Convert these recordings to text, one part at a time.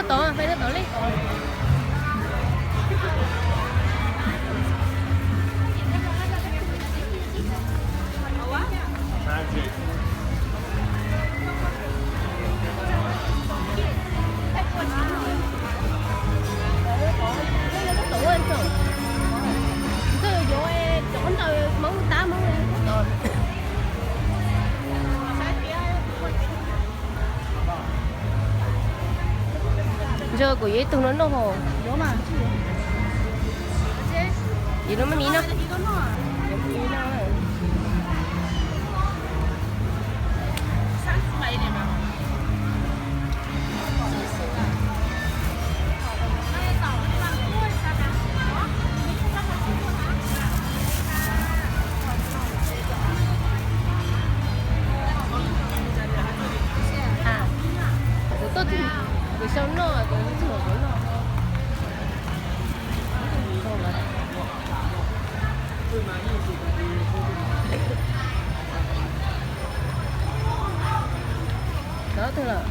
Tod, peb tod li. Ntshe kuv yuav ib tug no noj hos. Yuav mas. Yuav no mas mi no. Tus tuaj, tus sau noj, tus tuaj noj. Cov twg lawm?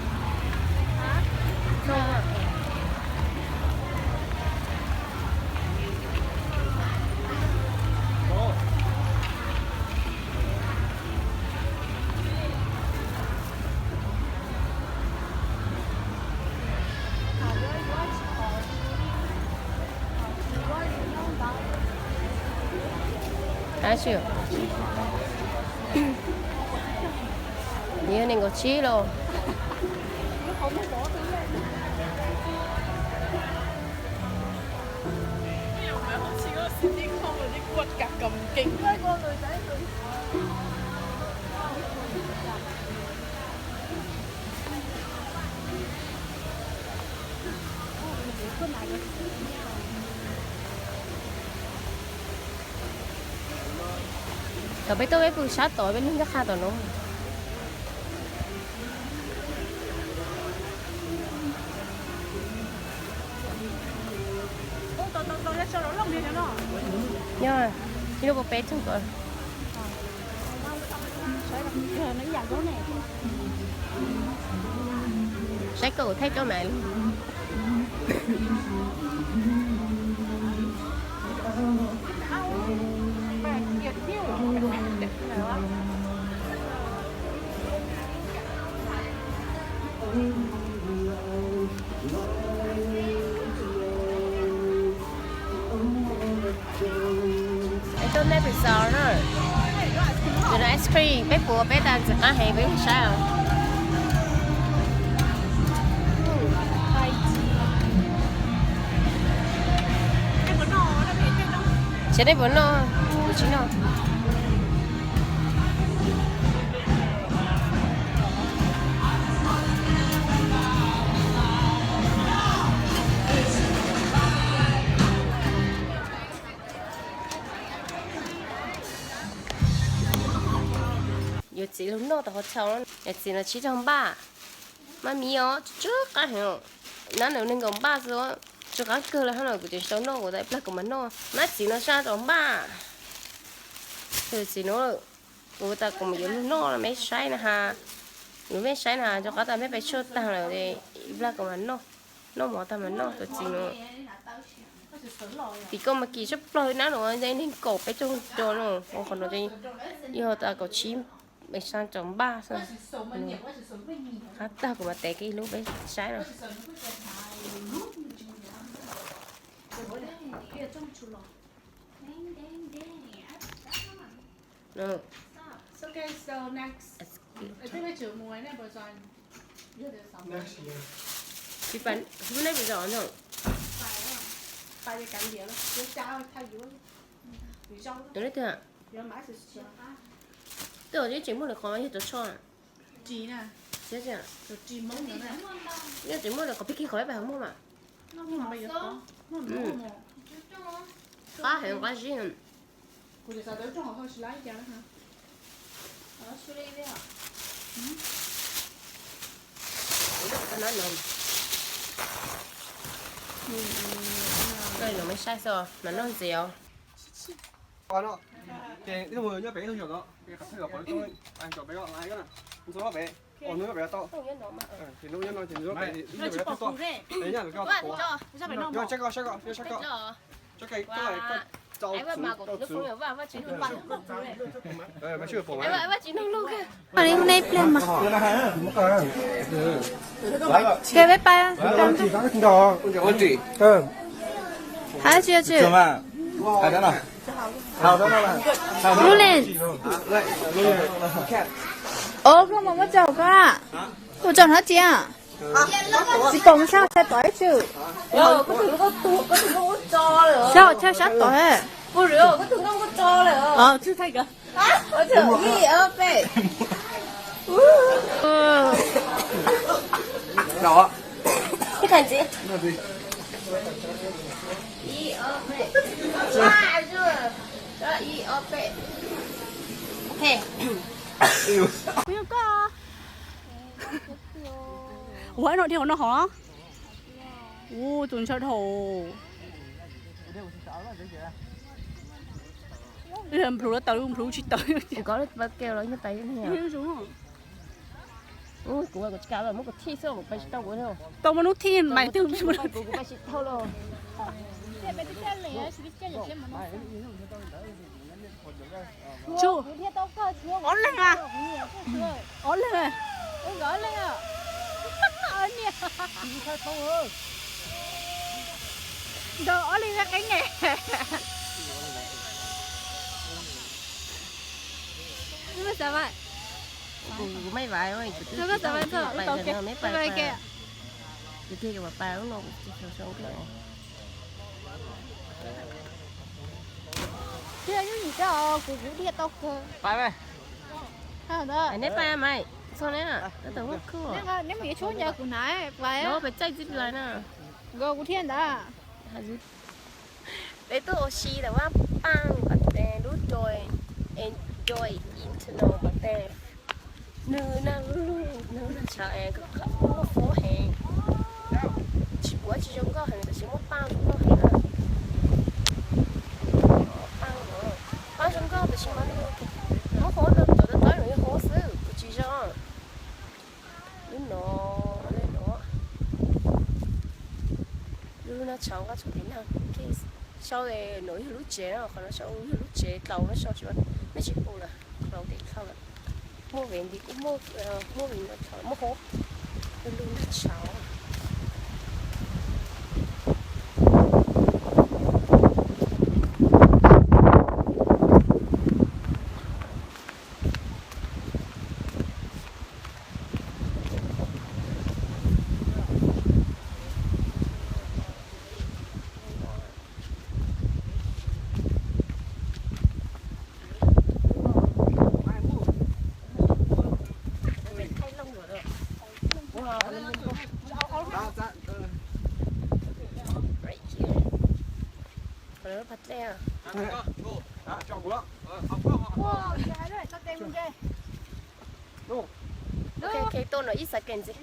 Ab tsi, yog nees nkaum tsib los. Thaum peb tuaj peb pw sab tod peb lub ncaj qha tom no. Yog, ib lub peb tug ko. Saib koj thaij rau mas. Peb tuaj nej pem xaus na. Tus no ice cream peb puas peb tas ntxim qab heev peb mus saib os. Tsis nej puas noj, kuv tsis noj. Yuav txiv lug noj tom hotel, yuav txiv no tsib caug npaj. Maj miv os, tsw qab heev. Nab nws nees nkaum npaj xwb, tsw qab kawg li hab no kuv tseem tsis tau noj, kuv tas ib plag kuv mam noj. Nab txiv no sab rau npaj. Txiv no, kuv tas kuv mus yuav lug noj meb saib na has. Yuav meb saib na has, rov qab tas meb pais tshuaj tag lawm, ib plag kuv mam noj. Noj mov tag mam noj tus txiv no. Tim koj mas kim tshaj plaws nab no, nees nkaum peb caug ro no, ua qhov no yog tas kaum tsib, peb sab rau npaj xwb. Qab tag kuv mam tev kiag ib lub peb saib no. Tus neb twg? Twb tseem muaj lwm qhov yog tus tsho. Yog tseem muaj lwm qhov pib kiag qhov peb pais hauv muag mas. Qab heev qab zib. Noj no me saib xwb, mas noj ntxiv os. Ces ib tug nyob pem ib tug nyuam ko, peb qhov twg pov ib tug, peb ko na. Ua li nej pliag mas. Ke peb pais. Hais tsis tsis. Lub ne. Ov, koj mas muab tso koj. Kuv tso hnab tsis. Tsis pom mus sab chaw tod ib tsum. Sab chaw sab tod. Ib, ob, peb. Ib, ob, peb. Ib, ob, peb. Ok. Kuv yog koj. Ua no dhia ua no hov. Ua tus ntshaw dhau. Plhws los tawm, plhws tsis tawm. Tau muaj hnub thij mais twb. Tsu, ob leeg a? Ob leeg a? Nrog ob leeg qeeb ne. Kuv, kuv maj vais, kuv twb tsis tau pais, kuv thiaj yuav pais lub no kuv tsis tshua zoo kawg. Thiab yus yim koj kuv kuv dhia tau kawg. Pais, neb pais mas txog neb, tab tom muaj khub. Neb mus yuav tshuaj ncaws kuv hnav pais. Peb txaij txij lais na. Nkawd kuv thiaj ntawd. Peb tuaj ua si lawm, vaj paj pas tes lub roi, enjoy internal pas tes. Nws nag lug nag tshav es koj muaj fob heev. Tsis puav tsis zoo nkauj heev tab sis muaj paj zoo nkauj heev na. Paj, paj zoo nkauj tab sis mas nws muab hob no cov tab tab nws hob xwb kuj tsis zoo. Lub no, lub no, lub nag tshav nqa tshav tiv nag. Sau no yog lub tsev, qhov no sau yog lub tsev dlaus no sau tsis, mej tsis pum lawm, dlaus tes dlhau lawm. Muaj vev nti kuj muaj, muaj vev no dlhau muaj hob. Lub nag tshav. Ok, ok, tuaj no ib xav kev ntxiv.